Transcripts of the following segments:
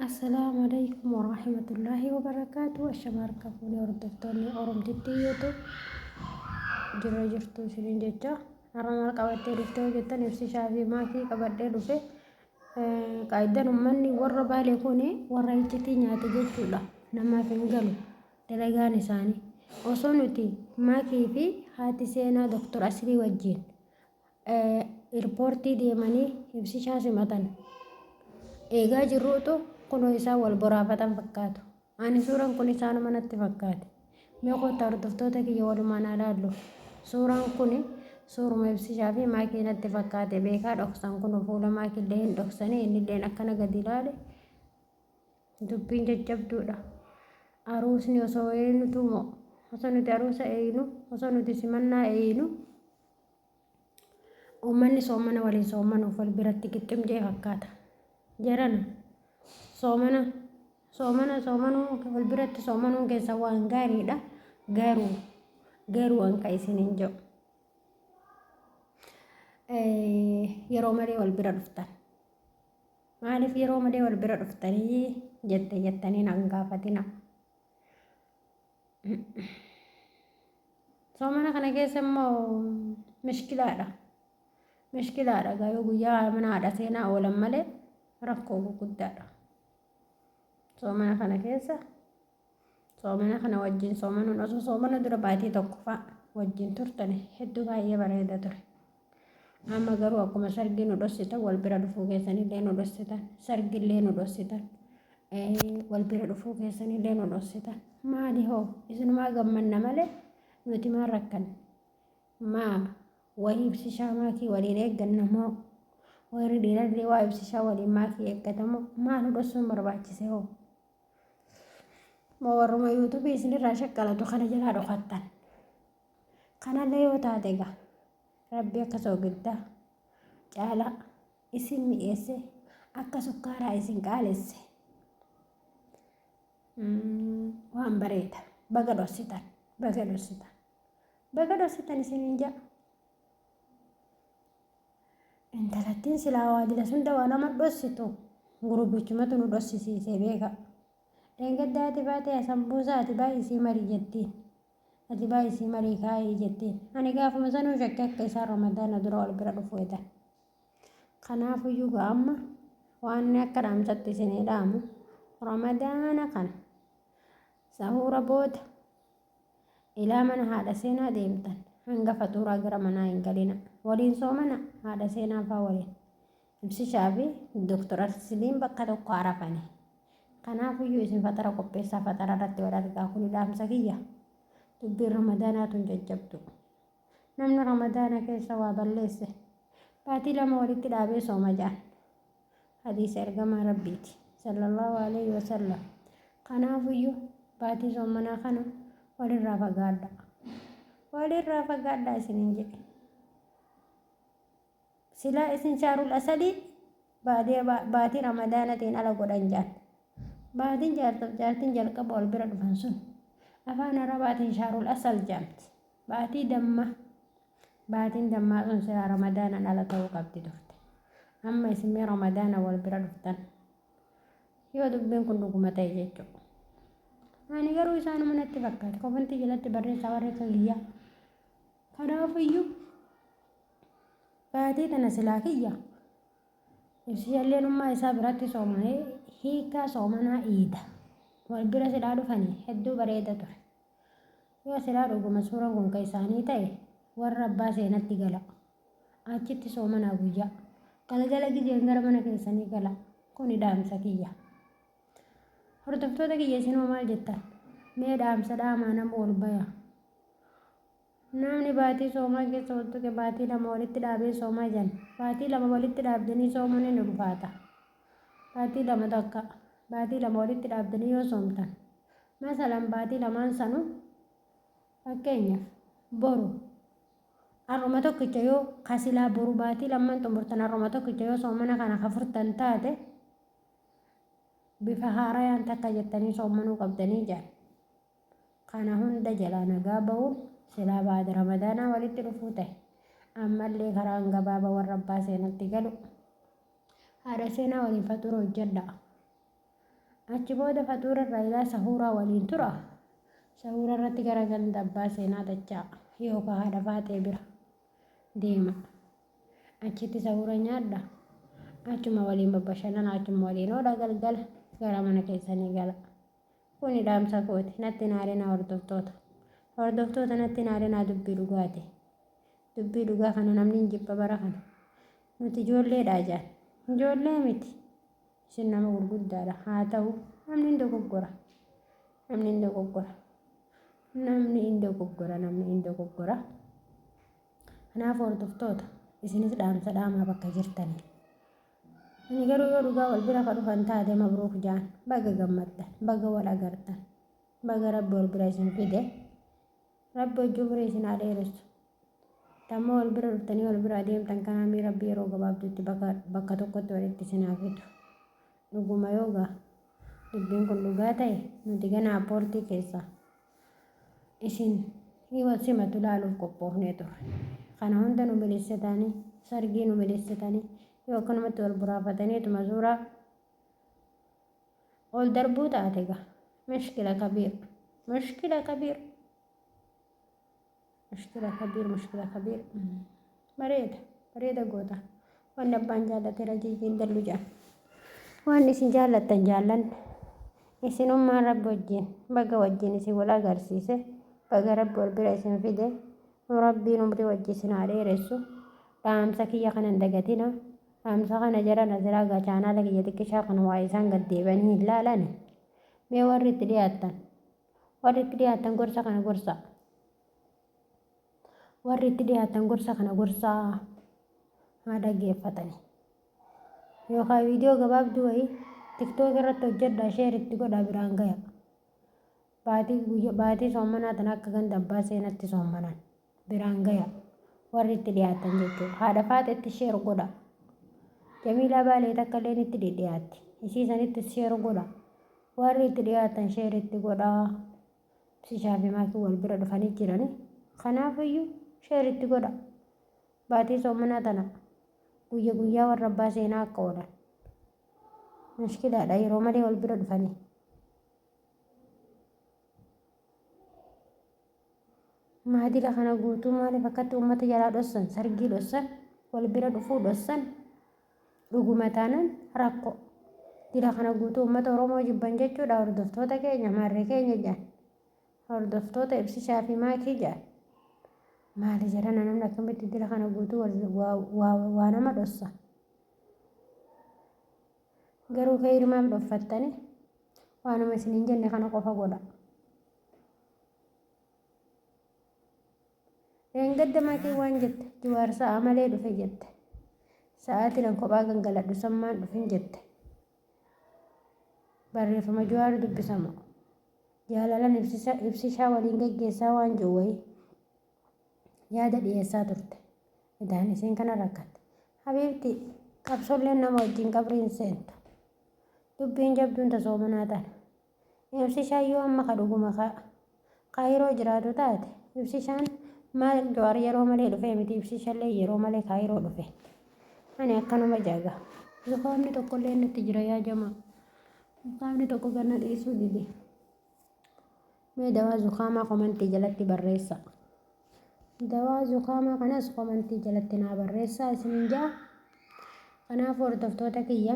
Assalaamu alaikum warahmatullaahi wabarakaatu. Ashama harka fuunee hordoftoonni Oromtittii YouTube jirra jirtu isiniin jecha har'a maal qabattee dhuftee hojjettan ibsishaa fi maakii qabadhee dhufe. Qaayidaan uummanni warra Baalee kun warra iccitii nyaate jechuudha. Namaaf hin galu dalagaan isaanii. Osoo nuti maakii fi haati seenaa Dr. Aslii wajjin Irpoortii deemanii ibsishaa simatan. Eegaa jirruutu kunoo isaan wal boraafatan fakkaatu. Ani suuraan kun isaanuma natti fakkaate. Mee kottaa hordoftoota kiyya walumaan haa laallu. Suuraan kun suuruma ibsishaa fi maakii natti fakkaate beekaa dhoksan kun fuula maakillee hin dhoksanii innilleen akkana gadi ilaale. Dubbiin jajjabduudha. Aruusni osoo eenyutu moo osoo nuti aruusa eeynu osoo nuti simannaa eeynu Uummanni soomana waliin soomanuuf wal biratti qixxim jee fakkaata. Jarana soomana soomana soomanuu wal biratti soomanuun keessa waan gaariidha. Garuu garuu an ka isiniin jedhu yeroo malee wal bira dhuftan. Maaliif yeroo malee wal bira dhuftanii jette jettanii nan gaafatina. Soomana kana keessa immoo mishkilaadha. Mishkilaadha gaa yoo guyyaa mana haadha seenaa oolan malee rakkoo gurguddaadha. Soomana kana keessa soomana kana wajjin soomanuun osoo soomana dura baatii tokko fa'a wajjin turtan hedduu baay'ee bareeda ture. Amma garuu akkuma sargii nu dhossitan wal bira dhufuu keessanillee nu dhossitan sargillee nu dhossitan wal bira dhufuu keessanillee nu dhossitan maali hoo isinumaa gammanna malee nuti maal rakkanne maa wayii ibsishaa maakii waliin eegganna moo warri dhiirallee waa ibsishaa waliin maakii eeggatamoo maa nu dhossuun barbaachise hoo moo warruma yuutuubii isinirraa shaqqalatu kana jalaa dhokattan Kanallee yoo taate egaa Rabbi akka soogiddaa caalaa isin mi'eesse akka sukkaaraa isin qaalesse waan bareeda baga dhossitan baga dhossitan baga dhossitan isiniin ja'a. Intalattiin silaa waa dila sunda waa nama dhossitu gurbichumatu nu dhossisiisee beeka. Dheengadda ati baatee asambuusaa ati baay'isii marii jettiin. Ati baay'isii marii kaa'ii jettiin. Ani gaafuma sanuu shakke akka isaan ramadaana dura wal bira dhufu edan. Kanaafuyyuu gaa amma waan akka dhaamsatti isinii dhaamu ramadaana kana sahuura booda ilaa mana haadha seenaa deemtan hanga faxuuraa gara manaa hin galina. Waliin soomana haadha seenaa faa waliin. Ibsishaa fi Dr. Arsiliin bakka tokko arafani. Kanaafuyyuu isin faxara qopheessaa faxara irratti wal argaa kuni dhaamsa kiyya. Dubbiin ramadaanaa tun jajjabdu. Namni ramadaana keessa waa balleesse baatii lama walitti dhaabee sooma ja'an. Hadiisa ergamaa Rabbiiti. Sallallahu alaihi wasallam. Kanaafuyyuu baatii soomanaa kana walirraa fagaadhaa. Walirraa fagaadhaa isiniin jedhe. Silaa isin shaarul asalii baatii ramadaanatiin ala godhan jaan. Baatiin jaartaf jaartiin jalqaba wal bira dhufan sun afaan arabaatiin shaarul asal jaamti. Baatii damma baatiin dammaa sun silaa ramadaanan ala ta'uu qabdi turte. Amma isin mee ramadaana wal bira dhuftan. Yoo dubbiin kun dhuguma ta'e jechuudha. Ani garuu isaanuma natti fakkaate. Komentii jalatti barreessaa warri akka kiyyaa. Kanaafiyyuu baatii tana silaa kiyya ibsishalleen ummaa isaa biratti soomanee hiikaa soomanaa iida wal bira silaa dhufanii hedduu bareeda ture. Yoo silaa dhuguma suuraan kun ka isaanii ta'e warra abbaa seenatti gala. Achitti soomanaa guyyaa. Galgala gizeen gara mana keessanii gala. Kuni dhaamsa kiyya. Hordoftoota kiyya isinoo maal jettan? Mee dhaamsa dhaamaa nama ol baya. Namni baatii soomaa keessa wal tuqe baatii lama walitti dhaabee soomaa jan. Baatii lama walitti dhaabdanii soomuun hin ulfaata. Baatii lama takka baatii lama walitti dhaabdanii yoo soomtan. Masalan baatii lamaan sanu fakkeenyaaf boru har'uma tokkicha yoo kasilaa boru baatii lamman xumurtan har'uma tokkicha yoo soomana kana kafurtan taate bifa haarayaan takka jettanii soommanuu qabdanii jedhan. Kana hunda jalaa nagaa ba'uun silaa ba'ada Ramadaanaa walitti dhufuu ta'e. Ammallee karaan gabaaba warra abbaa seenatti galu. Haadha seenaa waliin faxuura hojjedhaa. Achi booda faxuura irraa ilaa sahuuraa waliin tura. Sahuura irratti gara ganda abbaa seenaa dachaa yookaan haadha faaxee bira deema. Achitti sahuura nyaadha. Achuma waliin babbashannana achuma waliin oola galgala gara mana keessanii gala. Kuni dhaamsa kooti. Natti hin aarinaa hordoftoota. Hordoftoota natti hin aarinaa dubbii dhugaati. Dubbii dhugaa kana namni hin jibba bara kana. Nuti ijoolleedhaa jaan. Ijoollee miti. Isin nama gurguddaadha. Haa ta'u namni hin dogoggora. Namni hin dogoggora. Namni hin dogoggora. Namni hin dogoggora. Kanaaf hordoftoota isinis dhaamsa dhaamaa bakka jirtanii. Ani garuu yoo dhugaa wal bira ka dhufan taate mabruuk jaan baga gammaddan baga wal agartan baga rabbi wal bira isin fide rabbi hojii umrii isin haa dheeressu tamma wal bira dhuftanii wal bira adeemtan kanaamii rabbi yeroo gabaabduutti bakka bakka tokkotti walitti isin haa fidu dhuguma yoo gaa dubbiin kun dhugaa ta'e nuti gana appoortii keessaa isin wal simatu laaluuf qophoofnee turre. Kana hunda nu miliessitanii, sargii nu miliessitanii, yoo akkanumatti wal buraafataniituma suuraa ol darbuu taate gaa. Mushkila kabiir. Mushkila kabiir. Mushkila kabiir mushkila kabiir. Bareeda bareeda goota. Wanni abbaan jaallate rajiijiin dallu jedhan. Waan isin jaallattan jaallanne. Isinummaan rabbi wajjin baga wajjin isin wal agarsiise baga rabbi wal bira isin fide rabbiin umrii wajji isin haa dheeressu dhaamsa kiyya kana hin dagatina dhaamsa kana jaran asiraa gaa chaanaala kiyya xiqqishaa kana waa isaan gad deebi'anii hin laalani mee warri itti dhiyaattan Warri itti dhiyaattan gorsa kana gorsaa. Warri itti dhiyaattan gorsa kana gorsaa haa dhaggeeffatani. Yookaan viidiyoo gabaabduu wayii tiktook irratti hojjedhaa sheer itti godhaa biraan gaya. Baatii guyya baatii soommanaa tana akka ganda abbaa seenatti soommanan biraan gaya. Warri itti dhiyaattan jechuudha. Haadha faaxetti sheer godha. Jamiilaa Baalee takka illeen itti dhidhiyaatti. Isii sanitti sheer godha. Warri itti dhiyaatan share itti godhaa. Ibsishaa fi maakiin wal bira dhufanii jirani. Kanaafiyyuu share itti godha. Baatii soomanaa tana guyya guyyaa warra abbaa seenaa akka oolan. Mushkilaadha yeroo malee wal bira dhufanii. Maadila kana guutuu maaliif akkatti uummata jalaa dhossan sargii dhossan wal bira dhufuu dhossan dhuguma taanan rakko dila kana guutuu uummata Oromoo jibban jechuudha hordoftoota keenya maarree keenya jedhan hordoftoota ibsishaa fi maakii jedhan maali jedhana namni akkamitti dila kana guutuu waa nama dhossa garuu kayrimaaf dhoffattani waanuma isin hin jenne kana qofa godha. Dheengadda maatiin waan jette Jawaar sa'a malee dhufe jette. Sa'aatiin an kophaa gangaladhu sammaan dhufin jette. Barreeffama Jawaar dubbisamu. Jaalalan ibsishaa waliin geggeessaa waan jiru wayii yaada dhiyeessaa turte. Idaan isiin kana rakkatte. Habiibti qabsolleen nama wajjin qabriin seentu. Dubbiin jabduun ta soomanaa tana. Ibsishaan yoo amma ka dhuguma ka Kaayiroo jiraatu taate ibsishaan maal Jawaar yeroo malee dhufee miti ibsishallee yeroo malee Kaayiroo dhufe. Ani akkanuma jaaga. Zukaamni tokkollee natti jira yaa jamaa. Zukaamni tokko ganna dhiisuu dide. Mee dawaa zukaamaa komantii jalatti barreessa. Dawaa zukaamaa kanas komantii jalatti naa barreessaa isiniin ja'a. Kanaaf hordoftoota kiyya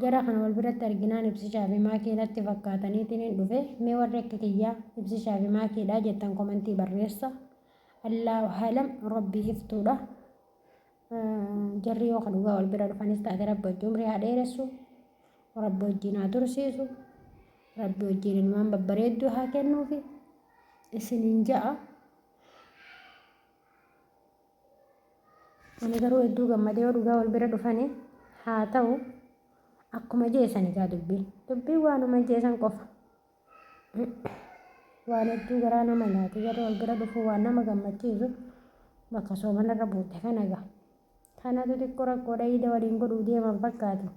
jara kana wal biratti arginaan ibsishaa fi maakii natti fakkaataniitiin hin dhufe. Mee warri akka kiyyaa ibsishaa fi maakiidha jettan komantii barreessa. Allaahu alam rabbii iftuudha. Jarri yoo ka dhugaa wal bira dhufanis taate rabbi wajji umrii haa dheeressu. Rabbi wajjiin haa tursiisu. Rabbi wajjiin ilmaan babbareedduu haa kennuufi. Isiniin ja'a. Ani garuu hedduu gammadee yoo dhugaa wal bira dhufani haa ta'u akkuma jeesan egaa dubbiin. Dubbiin waanuma jeesan qofa. Waan hedduu garaa nama nyaatu jarri wal bira dhufuu waan nama gammachiisu bakka soomanarra buute kana egaa. Kanatu xiqqoo rakkoodha iida waliin godhuu deeman fakkaatu.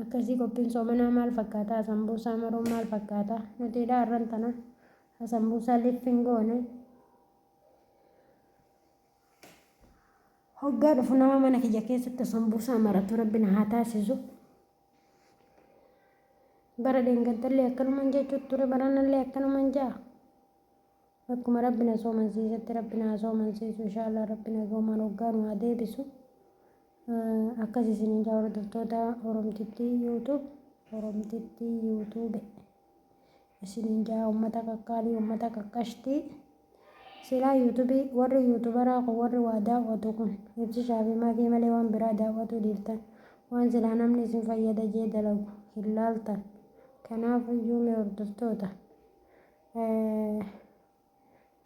Akkasii qophiin soomanaa maal fakkaata? Asambuusaa maruun maal fakkaata? Nuti hidhaa har'an tana asambuusaa liff hin goone. Hoggaa dhufu nama mana kiyya keessatti asambuusaa maratu rabbi na haa taasisu. Bara dheengaddallee akkanuman jechuutti ture baranallee akkanuman ja'a. Bakkuma Rabbi na soomansiisetti Rabbi na haa soomansiisu inshaallah Rabbi nagaumaan waggaa nu haa deebisu. Akkas isiniin jaa hordoftoota Oromtittii YouTube Oromtittii YouTube isiniin jaa ummata qaqqaalii ummata qaqqashtii silaa YouTube warri youtuberaa kun warri waa daawwatu kun ibsishaa fi maakii malee waan biraa daawwatuu dhiiftan waan silaa namni isin fayyada jee dalagu hin laaltan kanaaf iyyuu mee hordoftoota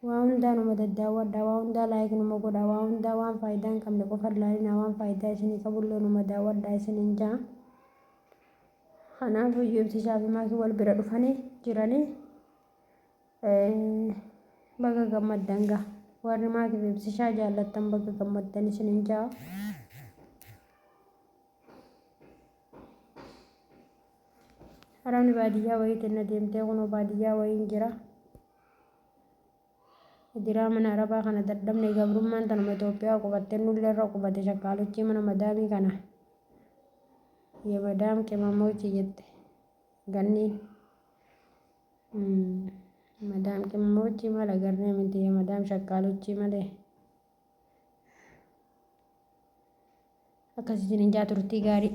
Waa hundaa numa daddaawwadhaa, waa hundaa like numa godhaa, waa hundaa waan faayidaa hin qabne qofa hin laalinaa, waan faayidaa isinii qabullee numa daawwadhaa isiniin ja'a. Kanaafuu iyyuu ibsishaa fi maakii wal bira dhufanii jiranii baga gammaddan gaa. Warri maakii fi ibsishaa jaallattan baga gammaddan isiniin ja'a. Arabni baadiyyaa wayiitiin na deemtee kunoo baadiyyaa wayiin jira. Diraa mana arabaa kana dadhabne gabrummaan tanuma Itoophiyaa qubatte nullee irra qubate shakkaalochii mana madaamii kana. Yemadaam qimamochi jette ganniin. Madaam qimamochi maal agarree miti yemadaam shakkaalochii malee. Akkas isiniin jaa turtii gaarii.